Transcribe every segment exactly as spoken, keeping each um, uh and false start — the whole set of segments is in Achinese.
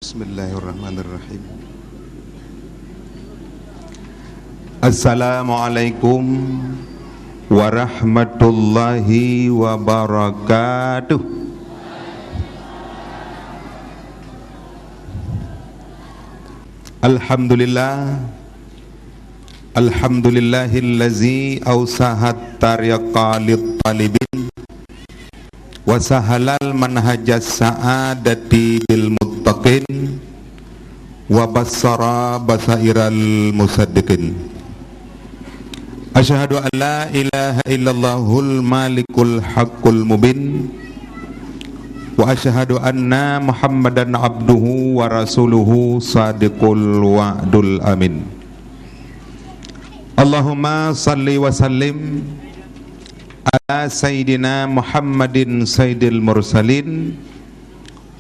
Bismillahirrahmanirrahim. Assalamualaikum warahmatullahi wabarakatuh. Alhamdulillah. Alhamdulillahillazi ausahat tariqa lit talibin wa sahalal manhajas sa'adati bil muttaqin wa bassara basairal musaddiqin. Asyhadu an la ilaha illallahul malikul haqqul mubin wa asyhadu anna Muhammadan abduhu wa rasuluhu sadiqul wa'dul amin. Allahumma salli wa sallim ala sayyidina Muhammadin sayyidil mursalin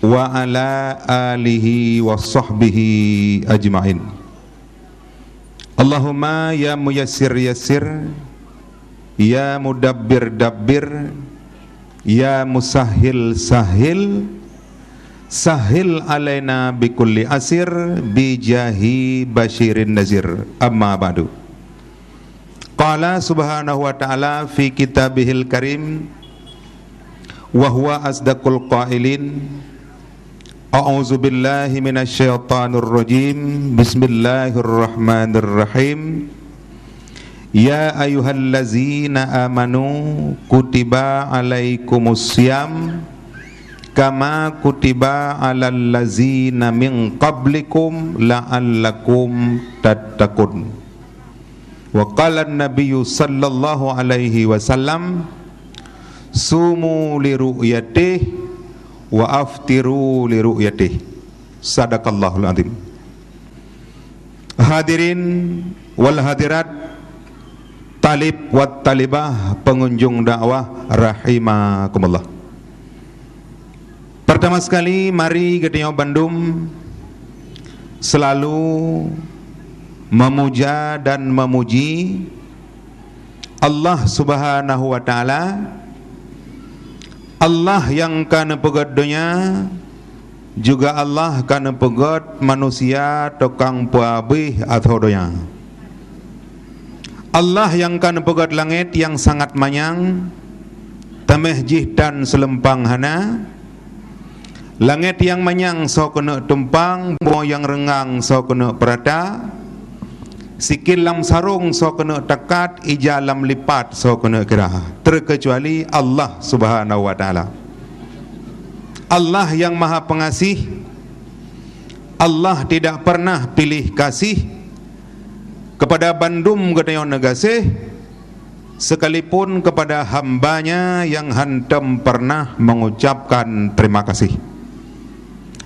wa ala alihi wa sahbihi ajmain. Allahumma ya muyassir yassir, ya mudabbir dabbir, ya musahhil sahhil, sahhil alaina bikulli asir, bijahi basyirin nazir. Amma ba'du. Qala subhanahu wa ta'ala fi kitabihil karim, wa huwa asdaqul qailin, a'udzu billahi minasy syaithanir rajim. Bismillahirrahmanirrahim. Ya ayyuhallazina amanu kutiba alaikumus siyam kama kutiba alal ladzina min qablikum la'allakum tattaqun. Wa qala an-nabiyyu sallallahu alaihi wasallam, "Sumu li ru'yatih wa aftiru li ru'yatih." Sadaqallahul azim. Hadirin wal hadirat, talib wat talibah, pengunjung dakwah rahimakumullah. Pertama sekali, mari geutanyoe bandum selalu memuja dan memuji Allah Subhanahu wa Ta'ala, Allah nyang ka neupeugét donya, juga Allah ka neupeugét manusia tukang peuabéh ateueh donya. Allah nyang ka neupeugét langét nyang sangat manyang, taméh jih tan seuleumpang hana, langét nyang manyang soe keuneuk tumpang, bumoe nyang reungang soe keuneuk peurata, sikét lam sarong soe keuneuk takat, ija lam lipat soe keuneuk kira, terkecuali Allah Subhanahu wa Ta'ala. Allah nyang Maha Pengasih, Allah tidak pernah pilih kasih kepada bandum geutanyoe neugaséh, sekalipun kepada hamba-Nya nyang hántom pernah mengucapkan terima kasih.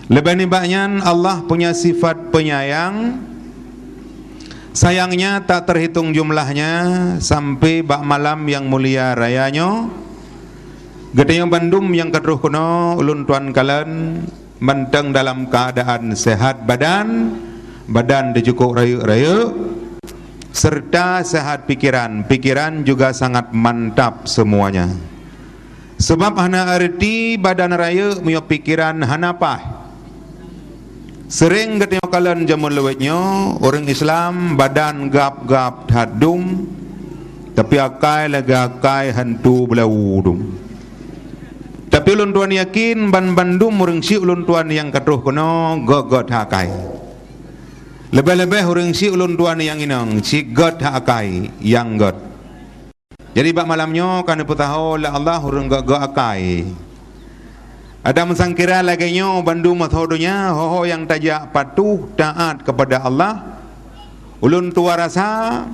Leubeh nibak nyan, Allah punya sifat penyayang. Sayang-Nya tak terhitung jumlahnya, sampai bak malam nyang mulia raya nyoe, geutanyoe bandum nyang ka troh keunoe, ulôn tuan kalon, mantong dalam keadaan sehat badan, badan teucukôp rayeuk-rayeuk, serta sehat pikiran, pikiran juga sangat mantap semuanya. Sabab hana arti badan rayeuk meunyoe pikiran hana paih. Seuréng geutanyoe kalon jameun lawét nyoe, ureuëng Islam badan gab-gab that dum, tapi akai lagée akai hantu beulawu dum. Tapi ulôn tuan yakin, ban bandum ureuëng syik ulôn tuan nyang ka troh keunoe gét-gét that akai. Leubeh-leubeh ureuëng syik ulôn tuan nyang inong, syik gét that akai, nyang gét. Jadi, bak malam nyoe ka neupeusaho lé Allah ureuëng gét-gét akai. Adak meusangkira lagée nyoe bandum ateueh donya, ho-ho nyang tajak patuh taát keupada Allah, ulôn tuan rasa,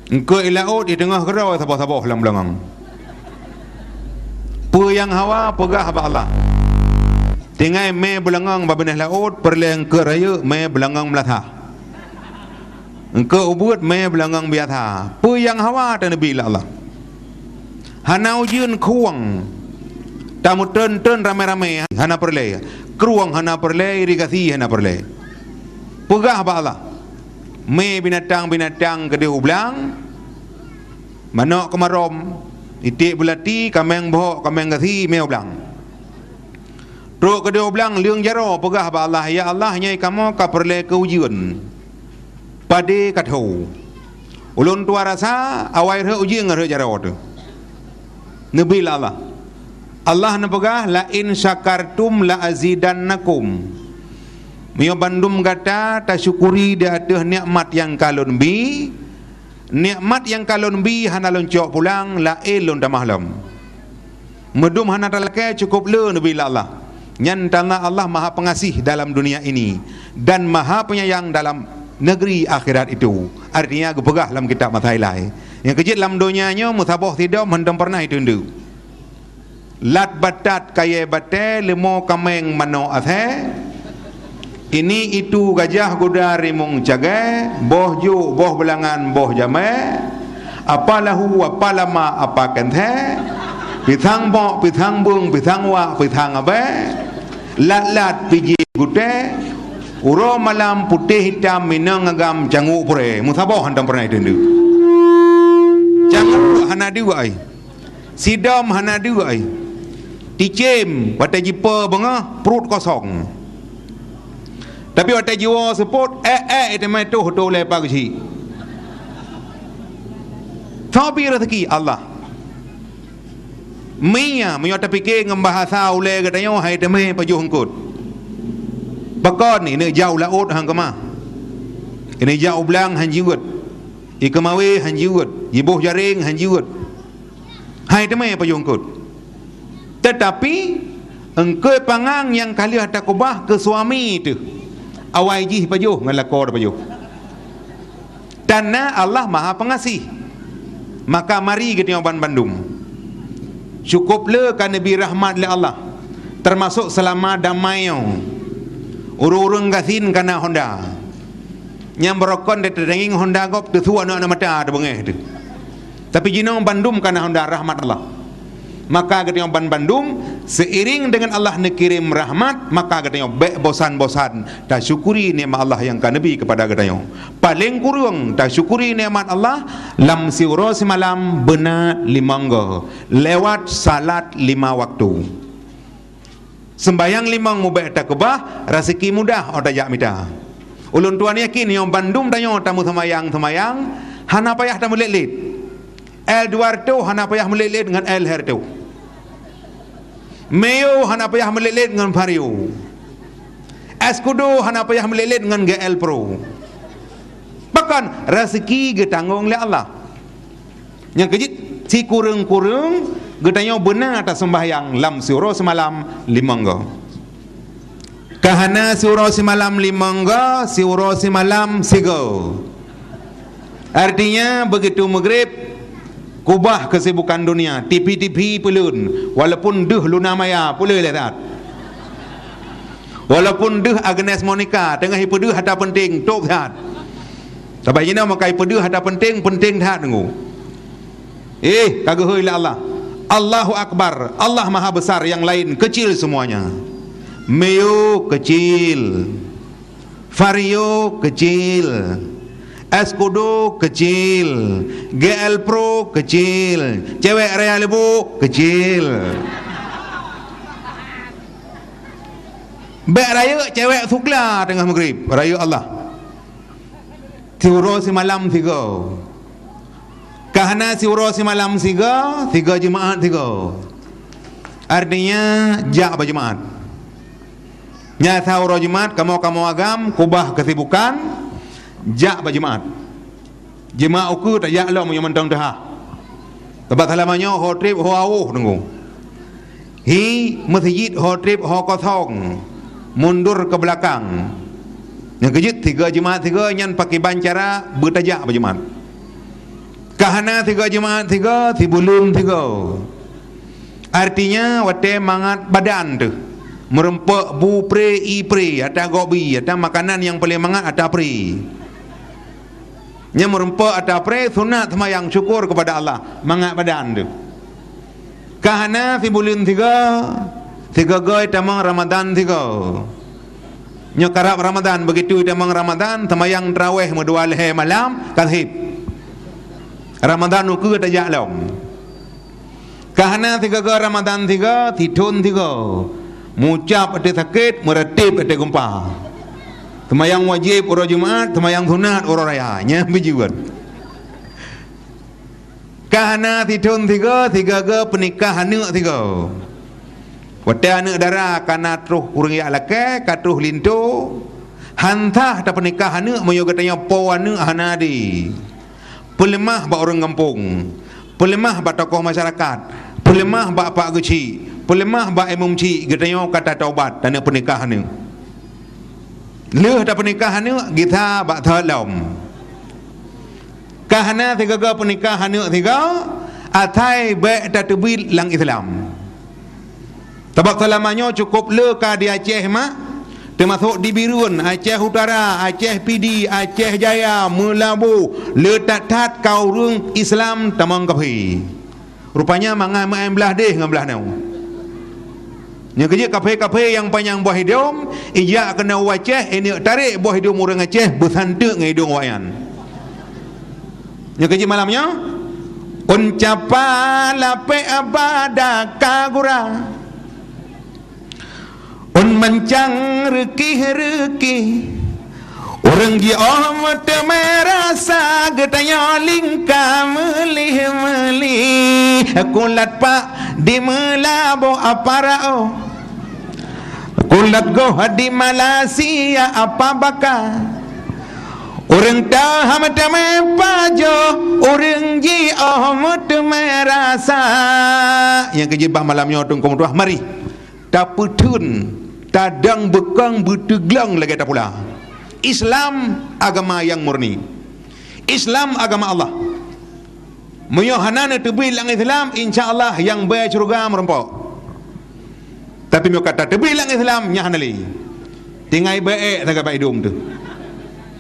eungkôt i laôt di teungoh keudroe saboh-saboh lam beulangöng. Peue nyang hawa peugah bak Allah. Tinggai mé beulangöng bak binéh laôt, peureulée eungkôt rayeuk mé beulangöng meulasah. Eungkôt ubeuet mé beulangöng biasa. Peue nyang hawa taneubi lé Allah. Hana ujeuen krueng. Tameutreun-treun ramé-ramé hana peureulée. Krueng hana peureulée, irigasi hana peureulée. Peugah bak Allah. Mé binatang-binatang keudeh u blang, manök keumarom, iték beulati, kaméng bohok, kaméng gasi, mé u blang. Trok keudua blang leueng jaroe peugah bak Allah, "Ya Allah, nyoe kamoe ka peureulée keu ujeuen. Padé ka tho. Ulôn tuah rasa awai rhot ujeuen ngon rhot jaroe teuh." Neubi lé Allah. Allah neupeugah, "La in syakartum la azidannakum." Meunyoe bandum gata tasyukuri di ateueh nikmat nyang ka Lôn bi, nikmat nyang ka Lôn bi hana Lôn cok pulang, laén Lôn tamah lom. Meudum hana talakée, cukup le neubi lé Allah. Nyan tanda Allah Maha Pengasih dalam dunia ini dan Maha Penyayang dalam negeri akhirat itu. Artinya geupeugah lam kitab Masa Ilai, nyang keujeuet lam donya nyoe meusaboh sidom hántom pernah jiteuntée. Lat batat kayée batée, leumo kaméng manoe asée, ini itu gajah guda rimueng cagée, boh jok, boh beulangan, boh jamée, apa lahu, apa lama, apa keuntée, pisang bok, pisang beueng, pisang wak, pisang abée, lat-lat pijée gutée, uroe malam putéh hitam, inong agam canguk purée. Meusaboh hántom pernah jiteuntée. Canguk hana deuk ai. Sidom hana deuk ai. Ticém watée jipeue beungoh, pruet kosong. Tapi watée jiwoe seupôt, ék-ék teumé toh teuh ulée pageuchik. Soe bri raseuki? Allah. Mie, meunyoe tapike ngon bahasa ulée geutanyoe, hai teumé pajoh eungkôt. Pakon? Ineuk jak u laôt han keumah. Ineuk jak u blang han jeuet. Ikeumawé han jeuet. Jiboh jaréng han jeuet. Hai teumé pajoh eungkôt. Teutapi, eungkôt pangan nyang ka lheueh takeubah keu suami teuh, awai jih pajoh ngon lakoe tapajoh. Tanda Allah Maha Pengasih. Maka mari geutanyoe ban bandum, cukup le ka neubi rahmat lé Allah, teumasok seulama damai nyoe. Ureuëng-ureuëng gasien ka na honda. Nyang beurokon di teudanging honda gob teusu aneuëk-aneuëk mata teubeungéh teuh. Tapi jinoe bandum ka na honda rahmat Allah. Maka geutanyoe ban bandum, seiring dengan Allah neukirém rahmat, maka geutanyoe bék bosan-bosan tasyukuri nikmat Allah nyang ka neubi keupada geutanyoe. Paleng kureueng tasyukuri nikmat Allah lam siuroe simalam beuna limong goe, lewat salat lima waktu. Seumbahyang limong mubék takeubah, raseuki mudah óh tajak mita. Ulôn tuan yakin nyoe bandum tanyoe tameuseumbahyang-seumbahyang, hana payah tameulet-let. L dua reutôh hana payah meulet-let ngon L lhée reutôh. Mio hana payah meulet-let ngon Vario. Escudo hana payah meulet-let ngon G L Pro. Pakon? Raseuki geutanggong lé Allah. Nyang keujeuet, sikureueng-kureueng geutanyoe beuna taseumbahyang lam siuroe simalam limong goe. Ka hana siuroe simalam limong goe, siuroe simalam sigoe. Artinya, begitu maghrib, kubah kesibukan dunia, T V-T V peuleuet, walaupun deuh Luna Maya, peuleuet lé that. Walaupun deuh Agnes Monica, teungoh ipeudeuh ata peunteng, tôb that. Sabab jinoe meukai peudeuh ata peunteng, peunteng that deungoe. Eh, ka geuhôi lé Allah. Allahu Akbar. Allah Maha Besar, yang lain kecil semuanya. Mio kecil. Vario kecil. Escudo kecil. G L Pro kecil. Cewek raya leubok kecil. Bék rayeuk cewek sukla teungoh maghrib. Rayeuk Allah. Siuroe simalam sigoe. Ka hana siuroe simalam sigoe, sigoe Jumaat sigoe. Artinya, jak bak Jumaat. Nyan asai uroe Jumaat, kamoe-kamoe agam, kubah kesibukan, jak bak Jumaat. Jumaat ukeue tajak lom meunyoe mantong teuhah. Sabab seulama nyoe ho treb ho awoh deungoe. Hi meuseujid ho treb ho kosong, mundur ke belakang. Nyang keujeuet sigoe Jumaat sigoe nyan pakriban cara beutajak bak Jumaat. Ka hana sigoe Jumaat sigoe, sibuleuen sigoe. Artinya watée mangat badan teuh. Meureumpok bu pré, ie pré, ata gob ie, ata makanan nyang paleng mangat ata pré. Nyang meureumpok ata pré sunat seumayang syukur keupada Allah, mangat badan teuh. Ka hana sibuleuen sigoe, sigoe-goe tamong Ramadhan sigoe. Nyoe karab Ramadhan, begitu tamong Ramadhan, seumayang traweh meudua lhée malam, ka seb. Ramadhan ukeue tajak lom. Ka hana sigoe-goe Ramadhan sigoe, sithon sigoe. Meucab até sakét, meuratéb até geumpa. Seumayang wajéb uroe Jumat, seumayang sunat uroe raya. Nyan beujiwat. Ka hana sithon sigoe, sigoe-goe peunikah aneuk sigoe. Watée aneuk dara ka na troh ureuëng jak lakée, ka troh linto, han sah tapeunikah aneuk meunyoe geutanyoe po aneuk hana di. Peuleumah bak ureuëng gampông, peuleumah bak tokoh masyarakat, peuleumah bak pak geuchik, peuleumah bak imum chik, geutanyoe ka tataubat taneuk peunikah aneuk. Lheueh tapeunikah aneuk, gisa bak thot lom. Ka hana sigoe-goe peunikah aneuk sigoe, asai bék tateubiet lam Islam. Sabab seulama nyoe cukôp le ka di Aceh mak, teumasok di Bireuen, Aceh Utara, Aceh Pidie, Aceh Jaya, Meulaboh, le that-that ka ureuëng Islam tamong kafé. Rupanya mangat meu'en blaih déh ngon blaih nyoe. Nyoe keujeuet kafé-kafé nyang panyang boh idông, ijak keunoe u Aceh, ineuk tarek boh idông ureuëng Aceh beusanteuk ngon idông awaknyan. Nyoe keujeuet malam nyoe, ôn capa lapék abada ka gura. Ôn mancang reukih-reukih, ureuëng jiôh meuteumé rasa geutanyoe lingka meulih-meulih. Kulat pak di Meulaboh apa raoh, kulat goh di Malaysia apa baka. Ureuëng taha meuteumé pajoh, ureuëng jiôh meuteumé rasa. Nyang keujeuet bak malam nyoe teungku meutuah, mari tapeutheun, tadong beukong beuteuglong lagée tapula. Islam agama nyang murni. Islam agama Allah. Meunyoe hana neuteubiet lam Islam, insya Allah nyang beu syeuruga meurumpok. Tapi meunyoe ka tateubiet lam Islam, nyan hana lé. Tinggai beu ék sagai bak idông teuh.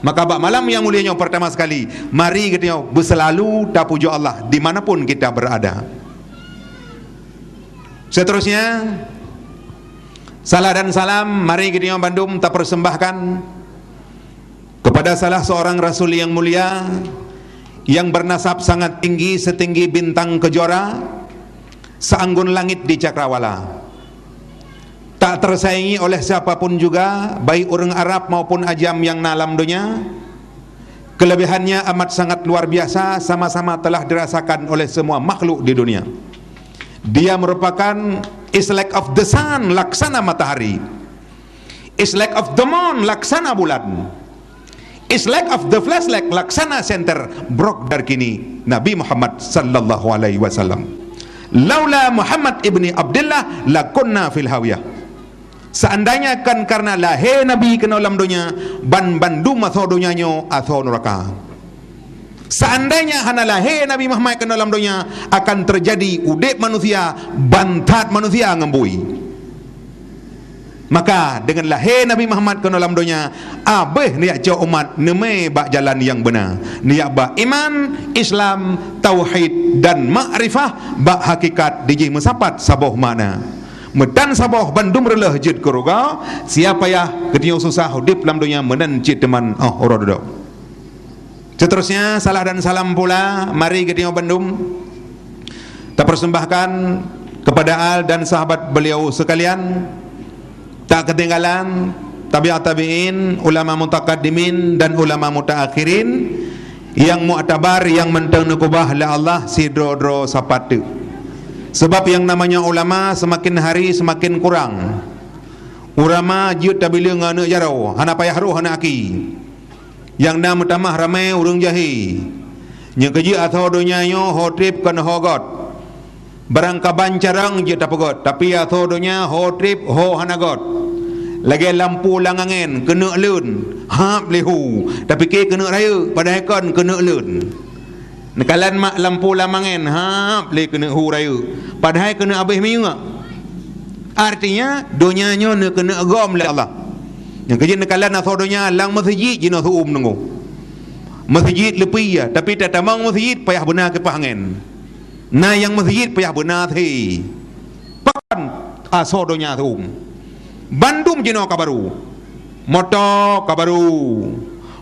Maka bak malam nyang mulia nyoe, pertama sekali, mari geutanyoe beuseulalu tapujoe Allah di mana pun kita berada. Seterusnya, salah dan salam mari geutanyoe bandum tapersembahkan kepada salah seorang rasul yang mulia, yang bernasab sangat tinggi setinggi bintang kejora, seanggun langit di cakrawala. Tak tersaingi oleh siapa pun juga, baik ureuëng Arab maupun ajam nyang na lam donya. Kelebihannya amat sangat luar biasa, sama-sama telah dirasakan oleh semua makhluk di dunia. Dia merupakan, is like of the sun, laksana matahari. Is like of the moon, laksana bulan. Is like of the flash, like laksana senter brok dari kini, Nabi Muhammad sallallahu alaihi wasallam. Laula Muhammad ibni Abdullah lakunna fil hawiyah. Seandainya kon karena lahé Nabi keunoe lam donya, ban bandum asoe donya nyoe asoe nuraka. Seandainya hana lahé Nabi Muhammad keunoe lam donya, akan terjadi udeb manusia ban that manusia ngon bui. Maka deungon lahé Nabi Muhammad keunoe lam donya, abéh neujak cok umat neumé bak jalan nyang beuna, neujak bak iman, Islam, tauhid dan makrifah, bak hakikat dijih meusapat saboh makna. Meutan saboh bandum reuloh jeuet keu rugoe, siapa yah geutanyoe susah udeb lam donya meunan cit teuman óh uroe dudoe. Seterusnya, salah dan salam pula mari geutanyoe bandum tapersembahkan kepada al dan sahabat beliau sekalian. Tak ketinggalan tabi'ut tabi'in, ulama mutakaddimin dan ulama mutaakhirin yang muktabar, yang mantong neukubah lé Allah sidroe-droe sapat teuk. Sebab yang namanya ulama semakin hari semakin kurang. Ulama jeuet tabileung ngon aneuk jaroe, hana payah roh aneuk aki. Nyang na meutamah ramé ureuëng jahé. Nyang keujeuet asoe donya nyoe ho treb kon ho gét. Barang kaban carông jeuet tapeugét, tapi asoe donya ho treb ho hana gét. Lagée lampu lam angén keuneuk leuen, hab lé hu, tapike keuneuk rayeuk, padahai kon keuneuk leuen. Neukalon mak lampu lam angén, hab lé keuneuk hu rayeuk, padahai keuneuk abéh minyeuk. Artinya, donya nyoe neukeuneuk gom lé Allah. Nyang keujeuet neukalon asoe donya lam meuseujid jinoe seu-uem teungku. Meuseujid leupie, tapi tatamong meuseujid payah beuna kipaih angén. Na nyang meuseujid payah beuna thé. Pakon asoe donya seu-uem. Bandum jinoe ka barô. Moto ka barô.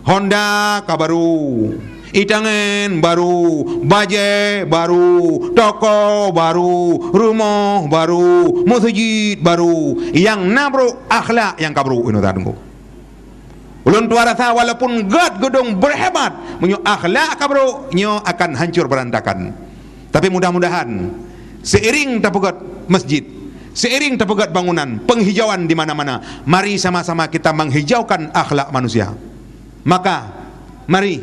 Honda ka barô. Itangen baru, bajée baru, toko baru, rumoh baru, meuseujid baru. Nyang na brok, akhlak nyang ka brok, inoe ta teungku. Ulôn tuan rasa walaupun gét geudong berhebat, meunyoe akhlak ka brok, nyoe akan hancur berantakan. Tapi mudah-mudahan seiring tapeugét masjid, seiring tapeugét bangunan, penghijauan di mana-mana, mari sama-sama kita menghijaukan akhlak manusia. Maka, mari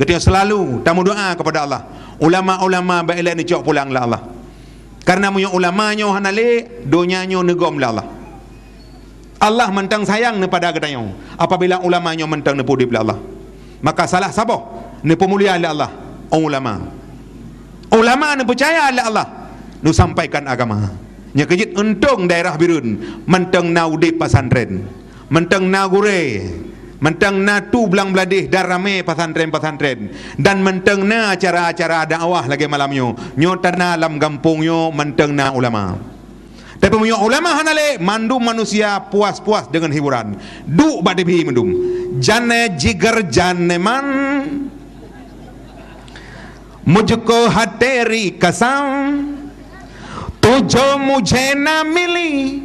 geutanyoe selalu tameudoa kepada Allah. Ulama-ulama bèk ilèe neucok pulang lé Allah. Karena meunyoe ulama nyoe hana lé, donya nyoe neugom lé Allah. Allah mantong sayang neupada geutanyoe apabila ulama nyoe mantong neupeuudép lé Allah. Maka salah saboh neupeumulia lé Allah ulama. Ulama neupeucaya lé Allah neusampaikan agama. Nyoe keuh jeuet untông daerah Bireuen mantong na udép pesantren, mantong na gurée, mantong na tu blang bladeh dan ramé pesantren-pesantren, dan mantong na acara-acara dakwah lagèe malam nyoe. Nyoe tanda lam gampông nyoe mantong na ulama. Tapi meunyoe ulama hana lé, mandum manusia puas-puas deungon hiburan. Duek bak T V mandum. Jane jiger jane man, mujhko hai teri kasam, tu jo mujhe na mili,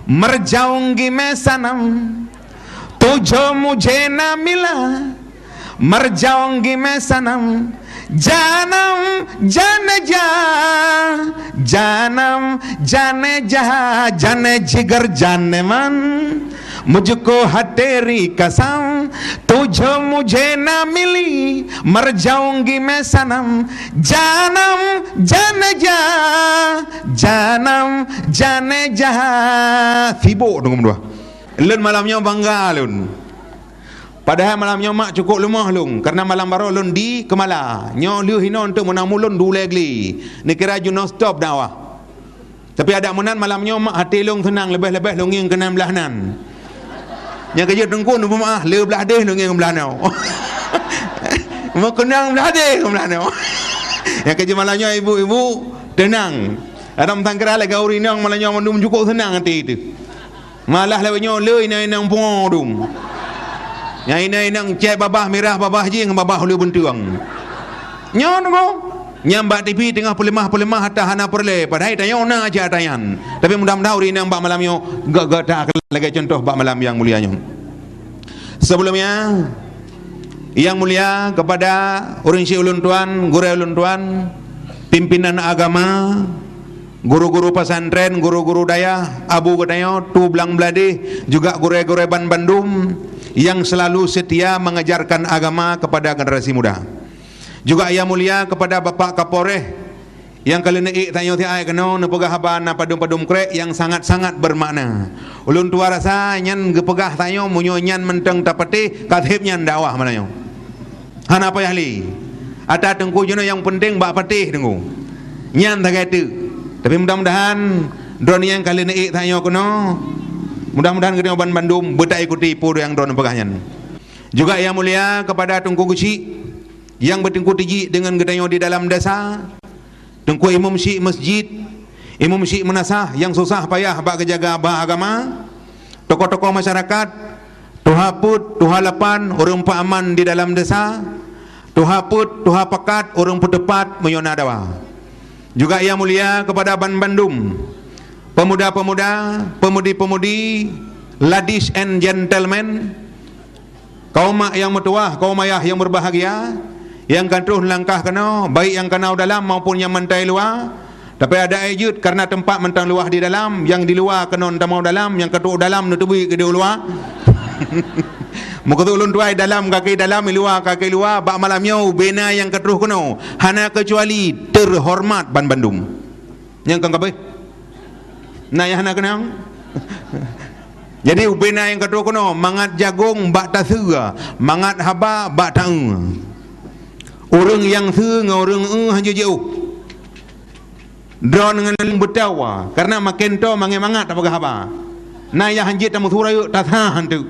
mar jaungi main sanam. Tu jo mujhe na mila, mar jaungi main sanam. Janam jane ja, janam jane ja, jane jiger jane man, mujhko hai teri kasam, tu jo mujhe na mili, mar jaungi main sanam. Janam jane ja, janam jane ja. Sibok deungon dua. Lôn malam nyoe bangga lôn. Padahai malam nyoe mak cukôp leumoh lôn, kareuna malam baroe lôn di Keumala. Nyoe lheueh inoe eunteuk meunan mulôn dulée glé. Neukira jinoe stop dakwah. Tapi adak meunan malam nyoe mak até lôn seunang, leubeh-leubeh lôn ngieng keunan blah nan. Nyang keujeuet teungku neupeumeu'ah, le blah deh lôn ngieng blah noe. Meukeunong blah deh blah noe. Nyang keujeuet malam nyoe ibu-ibu teunang. Lam sangkra lagèe ureueng inong malam nyoe mandum cukôp seunang até teuh. Malah lawét nyoe le inong-inong pungo dum. Nyang inong-inong cèt babah mirah babah jih ngon babah uleue beuntueng. Nyoe nunggu. Nyang bak T V teungoh peuleumah-peuleumah ata hana peureulèe, padahai tanyoe na aja ata nyan. Tapi mudah-mudahan ureueng inong bak malam nyoe gèt-gèt that lagèe contoh bak malam nyang mulia nyoe. Sebelumnya, yang mulia kepada ureueng syik ulôn tuan, gurèe ulôn tuan, pimpinan agama, guru-guru pesantren, guru-guru dayah, abu geutanyoe, tu blang bladeh, juga gurèe-gurèe ban bandum yang selalu setia mengajarkan agama kepada generasi muda. Juga yang mulia kepada Bapak Kapolres yang ka lheueh neuék tanyoe siat keunoe neupeugah haba na padum-padum krek yang sangat-sangat bermakna. Ulôn tuan rasa nyan geupeugah tanyoe meunyoe nyan mantong tapatéh, ka seb nyan dakwah malam nyoe. Hana payah lé. Ata teungku jinoe nyang peunteng bak patéh teungku. Nyan sagai teuk. Tapi mudah-mudahan droeneuh nyang ka lheueh neuék tanyoe keunoe, mudah-mudahan geutanyoe ban bandum beutaikuti peue nyang droeneuh peugah nyan. Juga yang mulia kepada Teungku Geuchik nyang beuteungku tijik deungon geutanyoe di dalam desa, Teungku Imum Syik Masjid, Imum Syik Meunasah nyang susah payah bak geujaga ba agama, tokoh-tokoh masyarakat, tuha peuet, tuha lapan, ureueng peuaman di dalam desa, tuha peuet, tuha pakat, ureueng peuteupat meunyoe na dawa. Juga yang mulia kepada ban bandum, pemuda-pemuda, pemudi-pemudi, ladies and gentlemen, kaum mak nyang meutuwah, kaum ayah nyang berbahagia, nyang ka troh neulangkah keunoe, baik nyang ka na u dalam maupun nyang mantong luwa. Tapi adak jeuet, kareuna teumpat mantong luwah di dalam, nyang di luwa keunoe tamong dalam, nyang ka troh dalam neuteubiet keu di luwa. Meukeusut ulôn tuai dalam kaki dalam, luwa kaki luwa, bak malam nyoe ubena nyang ka troh keunoe, hana keucuali teuhoreumat ban bandum. Nyang ka kabeh. Na nyang hana keunong. Jadi ubena nyang ka troh keunoe, mangat jagong bak taseue, mangat haba bak taeu. Ureueng nyang seue ngon ureueng eu hanjeuet jiôh. Droeneuh ngon lôn beutawa, kareuna maken toe mangat-mangat tapeugah haba. Na nyang hanjeuet tameusura yôh tasa hantu.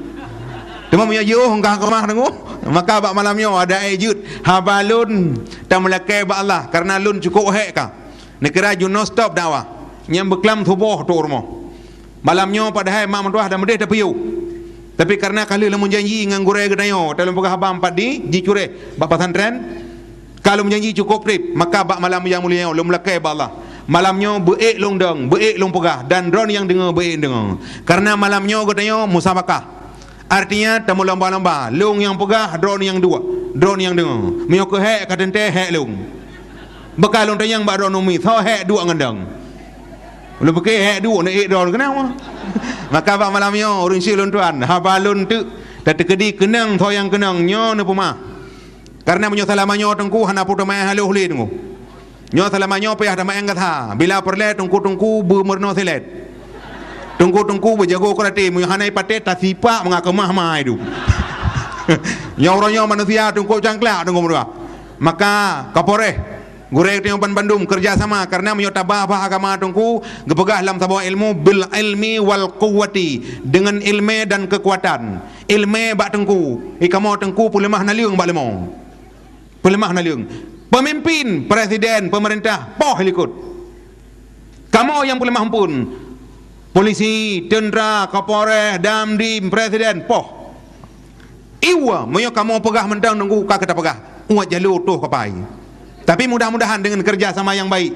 Teuma meunyoe jiôh engkah keumah deungoe, maka bak malam nyoe adak jeuet haba lôn tameulakée bak Allah, kareuna lôn cukôp hék ka. Neukira jinoe stop dakwah. Nyang beuklam suboh trôk rumoh. Malam nyoe padahai mak meutuwah dan meudeh tapiôh. Tapi kareuna ka lheueh lôn meujanji ngon gurée geutanyoe, watée lôn peugah haba meupat di, jicureh bak pesantren, ka lôn meujanji cukôp treb, maka bak malam nyang mulia nyoe lôn meulakée bak Allah. Malam nyoe beuék lôn dong, beuék lôn peugah, dan droeneuh nyang deungoe beuék deungoe. Kareuna malam nyoe geutanyoe musabakah. Artinya, tameulomba-lomba, lôn nyang peugah, droeneuh nyang duek, droeneuh nyang deungoe. Meunyoe keu hék ka teuntée, hék lôn. Beuka lôn tanyong bak droeneuh mi, soe hék duek ngon dong. Ulôn pike hék duek neuék droeneuh keunoe. Maka bak malam nyoe, ureuëng syik lôn tuan, haba lôn teuk tateukeudi keunong soe nyang keunong nyoe neupeumah. Kareuna meunyoe seulama nyoe Teungku hana peue teumé haloh lé Teungku. Nyoe seulama nyoe payah teumé gata. Bila peureulée Teungku-teungku beumeurunoe silet. Teungku-teungku beujago keuraté, meunyoe hana ipatéh tasipak mangat keumah ma idup. Nyoe uroe nyoe manusia Teungku cangklak Teungku meudua. Maka Kapolres Gurée tanyoe ban bandum keureuja sama, kareuna meunyoe tabah-bah agama Teungku geupeugah lam saboh ilmu, "Bil ilmi wal quwwati," deungon ilmé dan keukuatan. Ilmé bak Teungku, i kamoe Teungku peuleumah naleueng bak leumo. Peuleumah naleueng. Peumimpin, presiden, peumeurintah, poh likot. Kamoe nyang peuleumah phon. Polisi, teuntra, kapolres, dandim, presiden, poh. Iwa, meunyoe kamoe peugah mantong Teungku ka keu tapeugah, uet jaloe toh kapai. Tapi mudah-mudahan deungon keureuja sama nyang baik,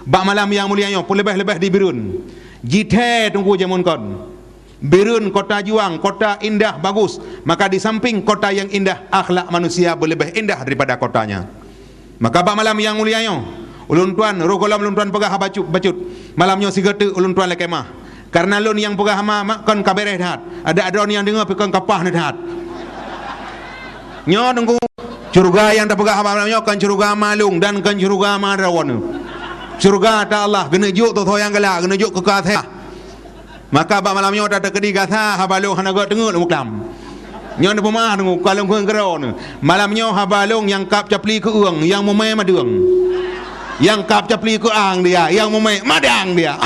bak malam nyang mulia nyoe, peuleubeh-leubeh di Bireuen, jithée Teungku jameun kon. Bireuen kota juang, kota indah, bagus, maka di samping kota nyang indah, akhlak manusia beuleubeh indah daripada kotanya. Maka bak malam nyang mulia nyoe, ulôn tuan, roh gohlom ulôn tuan peugah haba cut-, bacut. Malam nyoe sigoe teuk ulôn tuan lakée mah. Kareuna lôn nyang peugah hama mak kon ka béréh that. Adak droeneuh nyang deungoe pih kon ka paih that. Nyoe Teungku, syeuruga nyang tapeugah haba malam nyoe kon syeuruga ma lôn dan kon syeuruga ma droeneuh. Syeuruga ata Allah, geuneuk jok toh soe nyang galak, geuneuk jok keu ka that. Maka bak malam nyoe tateukeudi gata haba lôn hana gét teungeut lôn muklam. Nyoe neupeumeu'ah deungoe ka lôn kheun keudroe neuh. Malam nyoe haba lôn nyang kab capli keu ueng, nyang mumé madeueng. Nyang kab capli keu ang dia, nyang mumé madang dia.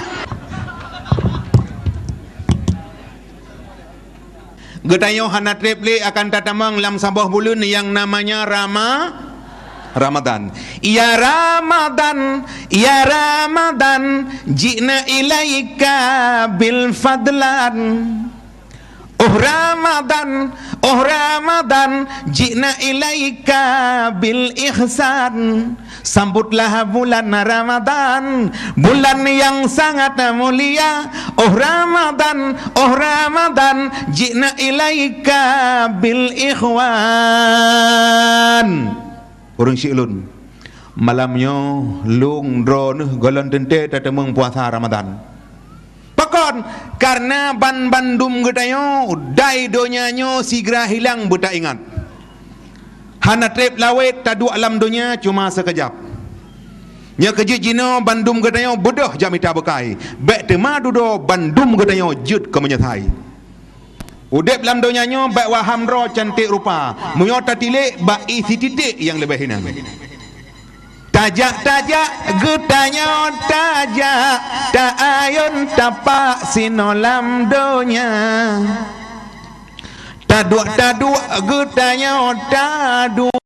Geutanyoe hana treb lé akan tatamong lam saboh buleuen nyang namanya Rama-, Ramadan. Ya Ramadan, ya Ramadan, ji'na ilaika bil fadlan. Oh Ramadan, oh Ramadan, ji'na ilaika bil ihsan. Sambutlah bulan Ramadan, bulan yang sangat mulia. Oh Ramadan, oh Ramadan, ji'na ilaika bil ikhwan. Ureuëng syik lôn, malam nyoe lôn droeneuh gohlom teuntée tateumeung puasa Ramadan. Pakon? Kareuna ban bandum geutanyoe dai donya nyoe sigra hilang beutaingat. Hana treb lawét taduek lam donya cuma sikeujab. Nyoe keujeuet jinoe bandum geutanyoe beudôh jak mita beukai, bék teuma dudoe bandum geutanyoe jeuet keu meunyeusai. Udeb lam donya nyoe bék waham droe canték rupa, meunyoe tatilék bak ié sititék nyang leubeh inan. Tajak-tajak geutanyoe tajak, ta-ayôn tapak sinoe lam donya. Taduek-taduek geutanyoe taduek,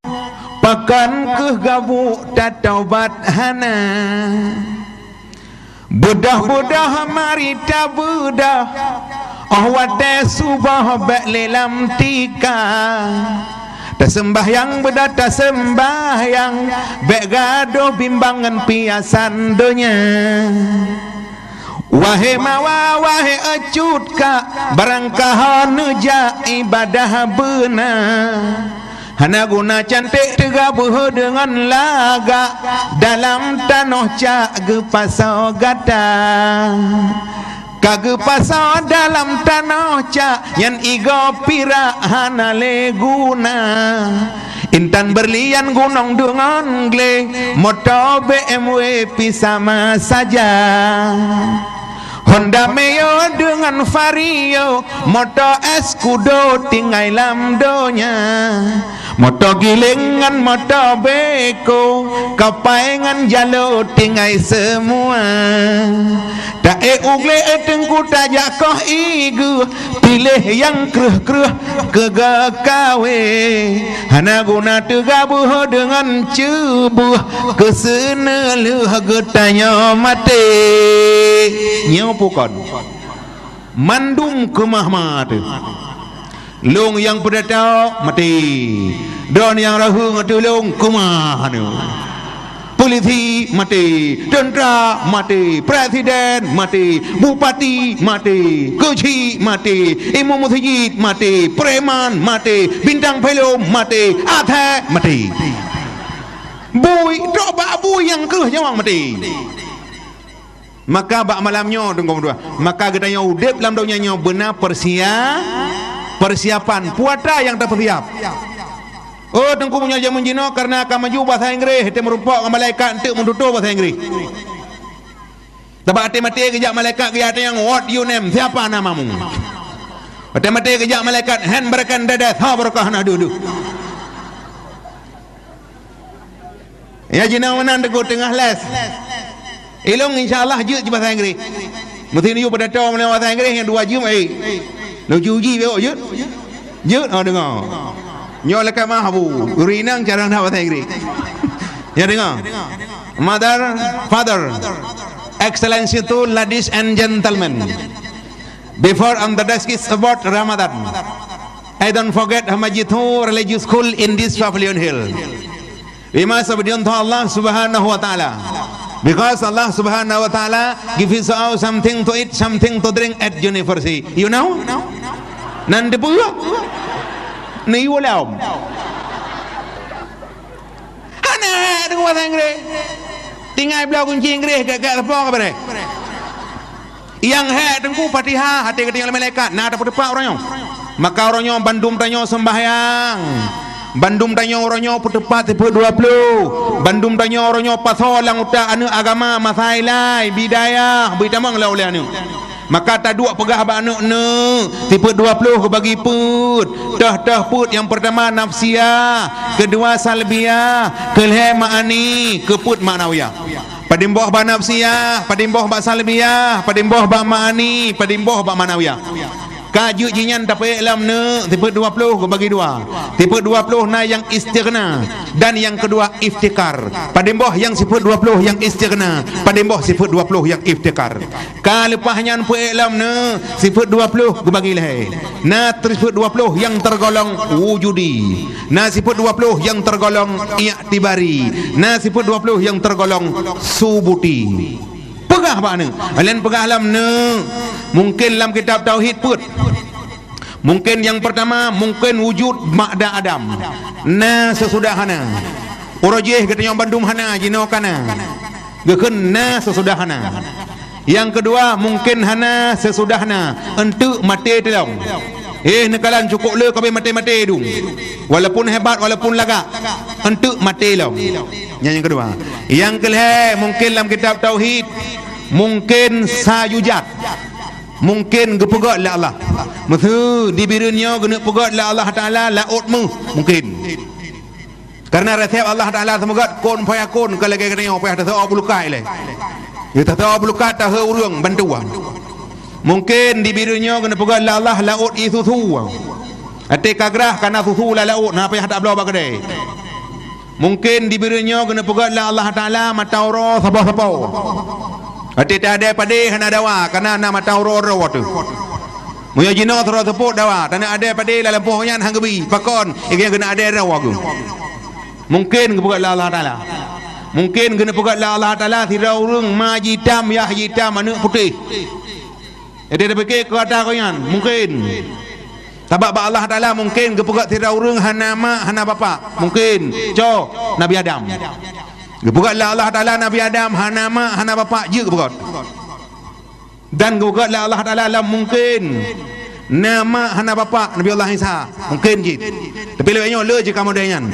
pakon kheueh gabuk tataubat hana. Beudôh-beudôh mari tabeudôh, óh watée suboh bék lé lam tika. Taseumbahyang beudôh taseumbahyang, bék gadôh bimbang ngon piasan donya. Wahé mawa, wahé cut kak, barangkaho neujak ibadah beuna. Hana guna canték teuga beuhe deungon lagak, dalam tanoh cak geupasoe gata. Ka geupasoe dalam tanoh cak, nyan igoe pirak hana lé guna. Intan beurlian gunong deungon glé, moto B M W pih sama saja. Honda Mio deungon Vario, moto Scudo tinggai lam donya. Moto giléng ngon moto beko, kapai ngon jalo tinggai seumua. Taék u glé teungku tajak koh igu, piléh nyang kreueh-kreueh keu geukawé. Hana guna teuga beuhe deungon ceubeuh, keu seuneulheueh geutanyoe maté. Nyoe pukon. Mandum keumah ma teuh. Lôn nyang peudato maté. Droeneuh nyang rahu ngon tulông keumah nyoe. Polisi maté, teuntara maté, presiden maté, bupati maté, keuchik maté, imum meuseujid maté, preman maté, bintang film maté, athée maté. Bui, trok bak bui nyang kreueh nyawöng maté. Maka bak malam nyoe, Teungku meutuah, maka geutanyoe udeb lam donya nyoe beuna persia-, persiapan, puata nyang tapeusiap. Oh, Teungku, meunyoe jameun jinoe kareuna ka maju basa Inggréh, teumeureumpok ngon malaikat enteuk meututoe basa Inggréh. Sabab até maté geujak malaikat geujak tanyong, "What you name? Siapa namamu?" Até maté geujak malaikat, "Hen barakan dada, sa barakah na dudu." Ya, jinoe meunan Teungku teungoh les. Ilong insya Allah jeuet basa Inggréh. Meusti neuyue peudato meunyoe basa Inggréh nyang dua jeuem, eh. Laju uji beu jeuet. Jeuet, oh, deungoe. Nyoe lekat mah Abu. Rinang carang dah basa Inggréh. Ya, deungoe. Mother, father, excellency to ladies and gentlemen. Before and the desk is about Ramadan. I don't forget Hamajithu Religious School in this Pavilion Hill. We must obedient to Allah Subhanahu wa Ta'ala. Because Allah Subhanahu wa Ta'ala give us all something to eat, something to drink at university. You know? Nan teupeue? Ni ulam. Hana hek deungon bahasa Inggréh. Tinggai bloe kunci Inggréh, gak-gak teupok ka beureh. Nyang hek Teungku Fatihah, até geutanyoe lé malaikat, na tapeuteupat uroe nyoe. Maka uroe nyoe bandum tanyoe seumbahyang. Bandum tanyoe uroe nyoe peuteupat sifeuet dua ploh. Bandum tanyoe uroe nyoe pasoe lam utak aneuk agama, masailai, bidayah, beuitamong lé ulèe aneuk. Maka taduek peugah bak aneuk-neuk, sifeuet dua ploh geubagi peuet. Teuh-teuh peuet nyang peurtama nafsiah, keudua salbiah, keulhèe ma'ani, keupeuet ma'nawiyah. Padum boh bak nafsiah, padum boh bak salbiah, padum boh bak ma'ani, padum boh bak ma'nawiyah. Ka jeuet jih nyan tapeuék lom neuk, sifeuet dua ploh geubagi dua. Sifeuet dua ploh na nyang istighna dan nyang keudua iftiqar. Padum boh nyang sifeuet dua ploh nyang istighna, padum boh sifeuet dua ploh nyang iftiqar. Ka leupah nyan peuék lom neuk, sifeuet dua ploh geubagi lhèe. Na sifeuet dua ploh nyang teurgolong wujudi. Na sifeuet dua ploh nyang teurgolong i'tibari. Na sifeuet dua ploh nyang teurgolong subuti. Peugah bak aneuk. Laén peugah lom neuk. Mungken lam kitab tauhid peuet. Mungken nyang peurtama, mungken wujud ba'da adam. Na seusudah hana. Uroe jih geutanyoe bandum hana, jinoe ka na. Geukheun na seusudah hana. Nyang keudua, mungken hana seusudah na, eunteuk maté teulom. Eh, neukalon cukôp le ka abéh maté-maté dum. Walaupun hebat, walaupun lagak, eunteuk maté lom. Nyan nyang keudua. Nyang keulhèe, mungken lam kitab tauhid, mungken sajujat. Mungken geupeugöt lé Allah. Meuseu di Bireuen nyoe geuneuk peugöt lé Allah Taala laôt méuh, mungken. Kareuna resep Allah Taala seumeugöt kun fayakun, ka lagèe geutanyoe payah taseuôt bulukat ilèe. Ya, taseuôt bulukat taheu ureueng bantuan. Mungken di Bireuen nyoe geuneuk peugöt lé Allah laôt ie susu. Até ka grah ka na susu lam laôt, hana payah tabloe bak keudè. Mungken di Bireuen nyoe geuneuk peugöt lé Allah Taala mata uroe saboh sapo. Até teuadèe padé hana dawa, kareuna na mata uroe droe teuh. Meunyoe jinoe sidroe seupôt dawa, taneuk adèe padé lam lampôh nyan han geubi, pakon, i geuneuk adèe droe geuh. Mungken geupeugöt lé Allah Taala. Mungken geuneuk peugöt lé Allah Taala sidroe ureueng ma jitam, yah jitam, aneuk putéh. Jadi tapike keu ata geuh nyan, mungken. Sabab bak Allah Taala mungken geupeugöt sidroe ureueng hana mak, hana bapak. Mungken. Contoh, Nabi Adam. Geupeugöt lé Allah Taala Nabi Adam hana mak, hana bapak, jeuet geupeugöt. Dan geupeugöt lé Allah Taala lam mungken. Na mak hana bapak Nabi Allah Isa. Mungken cit. Tapi lagèe nyoe le jih ka model nyan.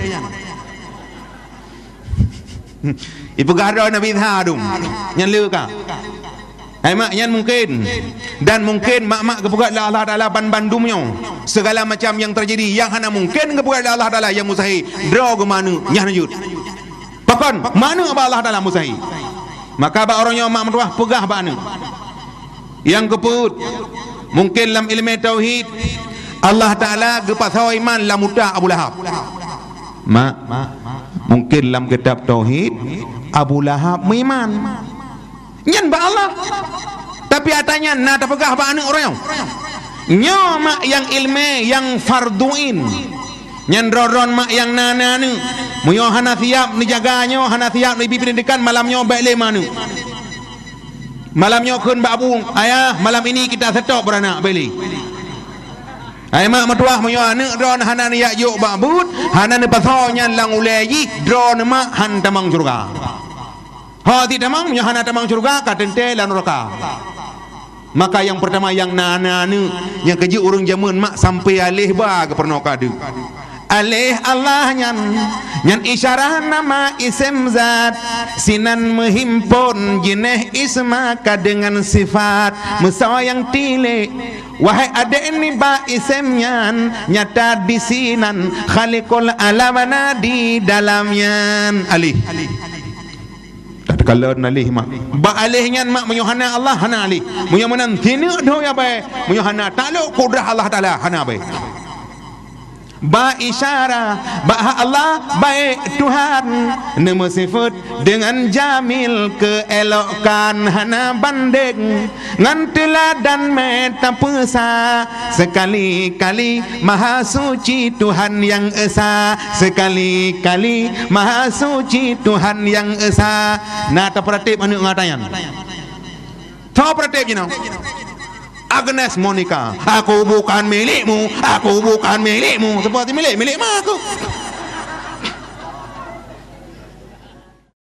Ipeugah droe Nabi Isa dum. Nyan le ka. Hai mak, nyan mungken. Dan mungken mak-mak geupeugöt lé Allah Taala ban bandum nyoe. Segala macam nyang teujadi, nyang hana mungken geupeugöt lé Allah Taala nyang mustahil. Droe geuh ma aneuk, nyan jeuet. Pakon, ma aneuk bak Allah Taala mustahil. Maka bak uroe nyoe mak meutuah peugah bak aneuk. Nyang keupeuet, mungken lam ileumèe tauhid, Allah Taala geupasoe iman lam utak Abu Lahab. Mak, mungken lam kitab tauhid, Abu Lahab meuiman. Nyan bak Allah. Tapi ata nyan na tapeugah bak aneuk uroe nyoe. Nyoe mak nyang ileumèe nyang fardhu ain. Nyan droe-droe mak nyang na, na aneuk. Meunyoe hana siap neujaga nyoe, hana siap neubi peundidikan, malam nyoe bèk lé aneuk. Malam nyoe kheun bak bu, "Ayah, malam ini kita stop beranak," bèk lé. Hai mak meutuah, meunyoe aneuk droe hana neujak jok bak buet, hana neupasoe nyan lam ulèe jih, droe mak han tamong syeuruga. Ho cit tamong, meunyoe hana tamong syeuruga, ka teuntèe lam neuraka. Maka nyang peurtama nyang na, na aneuk, nyang keujeuet ureueng jameun mak sampoe aléh ba geupeurunoe keu aneuk. Aléh Allah nyan, nyan isyarah nama isem zat, sinan meuhimpon jeunèh isma ka deungon sifat, meusawa nyang tilék. Wahai adék nibak isem nyan, nyata disinan Khaliqul alam na di dalam nyan. Aléh. Tak teukalon aléh mak. Bak aléh nyan mak, meunyoe hana Allah, hana aléh. Meunyoe meunan sineuk dhoe ya bae. Meunyoe hana taklok kudrah Allah Taala, hana bae. Bak isyarah, bak hak Allah, baik Tuhan. Neumeusifeut deungon jamil keuelokkan hana bandeng. Ngon teuladan mé tapeusa, sekali-kali Maha Suci Tuhan nyang esa, sekali-kali Maha Suci Tuhan nyang esa. Na tapeuratéb aneuk ngon ata nyan. Tho peuratéb jinoe. Agnes Monica, aku bukan milikmu, aku bukan milikmu. Sapa ti milik? Milik mak aku.